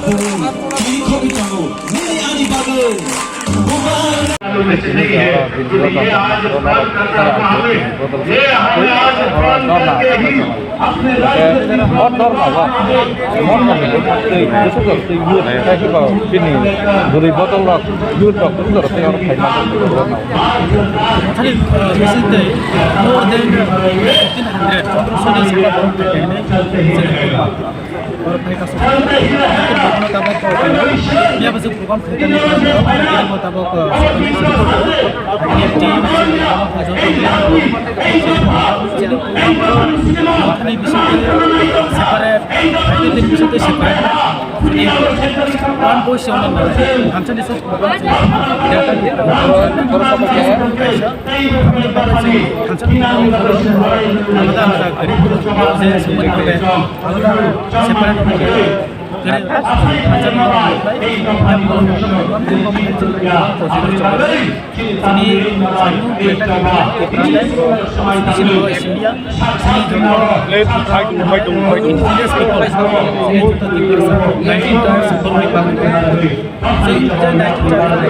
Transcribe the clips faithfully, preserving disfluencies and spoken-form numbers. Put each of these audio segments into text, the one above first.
Tini khogwi tongo, nini ani bagwi. O dorma o, emon twi, kusuk rok twi, youth, tei kiba bini bwrwi bodol rok, youth rok, kusuk rok tei oro khaima. Thani, uh, recently, more than fifteen hundred, pondroso ni saka borok phai kha. Borok phai kha, borok tabok, uh, ya, bwswk program khaikha, borok phai kha, tabok, uh, separate, separate. One voice only, thansa ni sub program. Thansa ni alada alada gari, je sumari kore, alada separate. Thansa ni program, program, program, program. Chini samung creator India, India, chini joto indigenous people, chini joto Tiprasa, nineteen tribes ni bagwi. Chini,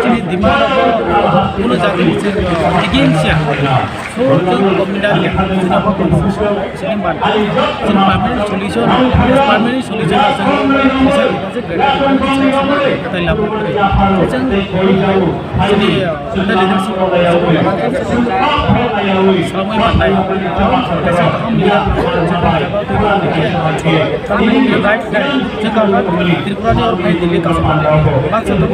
chini demand rok kuno jati ni against ya. So, chini government ya, chini government, chini ban, chini permanent solution, permanent solution, chini, chini, chini, Chini, uh, the leadership, uh, Salomon Matai, kaisa kaham leader, right, right, Tripura ni or phai Delhi kaisa. Baksa to,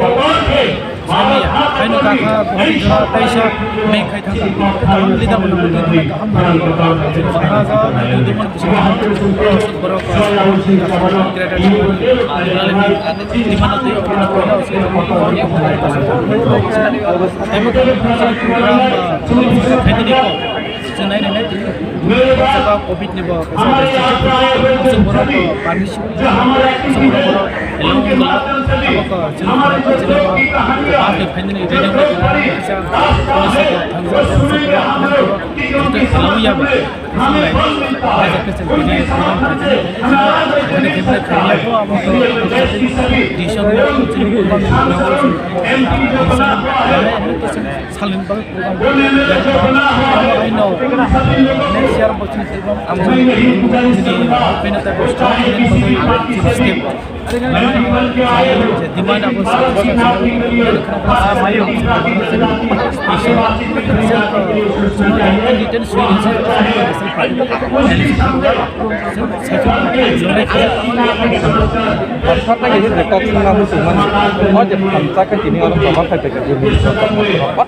Sami, haino kakha, Bhopal jora, kaisa, meng khai thang, kaham leader bo nang, kaham leader. Raja, Borok, covid ni bo kaisa borok permission borok allow wngla abo ko chini borok chini bo public finally ready wngla kaisa police ko thangsa allow ya ba. Salin bagwi program. Next year bo chini program. Chini bini tei bo strong chini step. Demand abo details. Kok sana musu mani. O je phamsa khe tini oro program khai tongkha.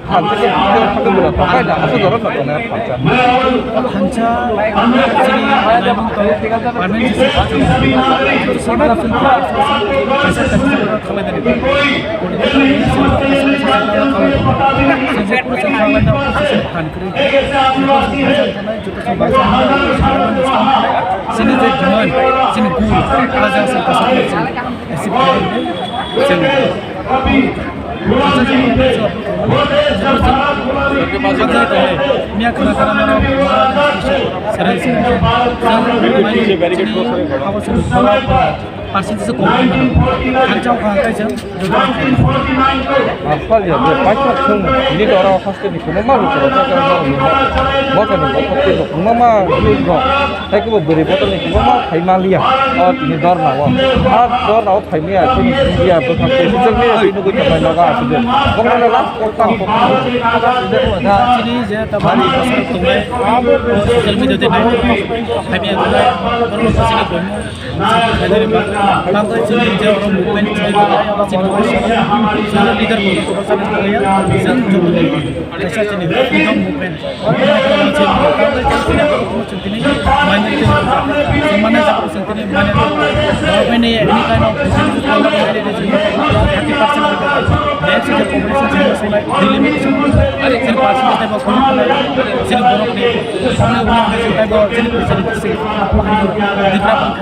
Thansa khe thansa khe bura tongkha da asuk jora tongkha thansa. Thansa chini permanent sini je demand, sini gul, ala jang sini kasar sini accept khainai, sini. Miya khana khana mano, serang serang. Percentage se kom. Thansa o kha kaisa. Asal ya, je paisa sung, ni dora o haste ni kuma ma lu koro, ta koro ma lu ma. Mo ka ni ko te ko kuma ma lu ro. Tai ko beri botol ni kuma ma khai ma liya. O ni dor na o. A dor na o khai ma ya, ni ya bo ka te. Social media ni ko ta ma na ga asal. Ko na la ko ta ko. Chini je ta ba ni ko sa tu me. Social media te nai. Khai ma ya ko. Ko ko sa ni ko. Tangkha chini je oro movement chini tongnai, abo chini tongnai. Chini leader bo tongo, chini tongnai. Chini tongnai. Kaisa chini freedom movement. Tangkha chini tongnai, chini tongnai. Mane chini tongnai, mane chini tongnai. Mane tongnai. Mane any kind of thirty percent. Next is the population chini tongnai. Delimitation. Chini percentage taibo tongnai. Chini borok ni. Chini borok ni taibo chini percentage. Dikra bangkha.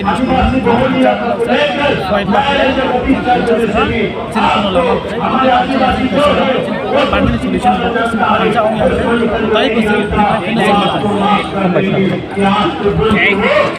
chini solution, chini kono lama, chini kono lama, chini permanent solution, tai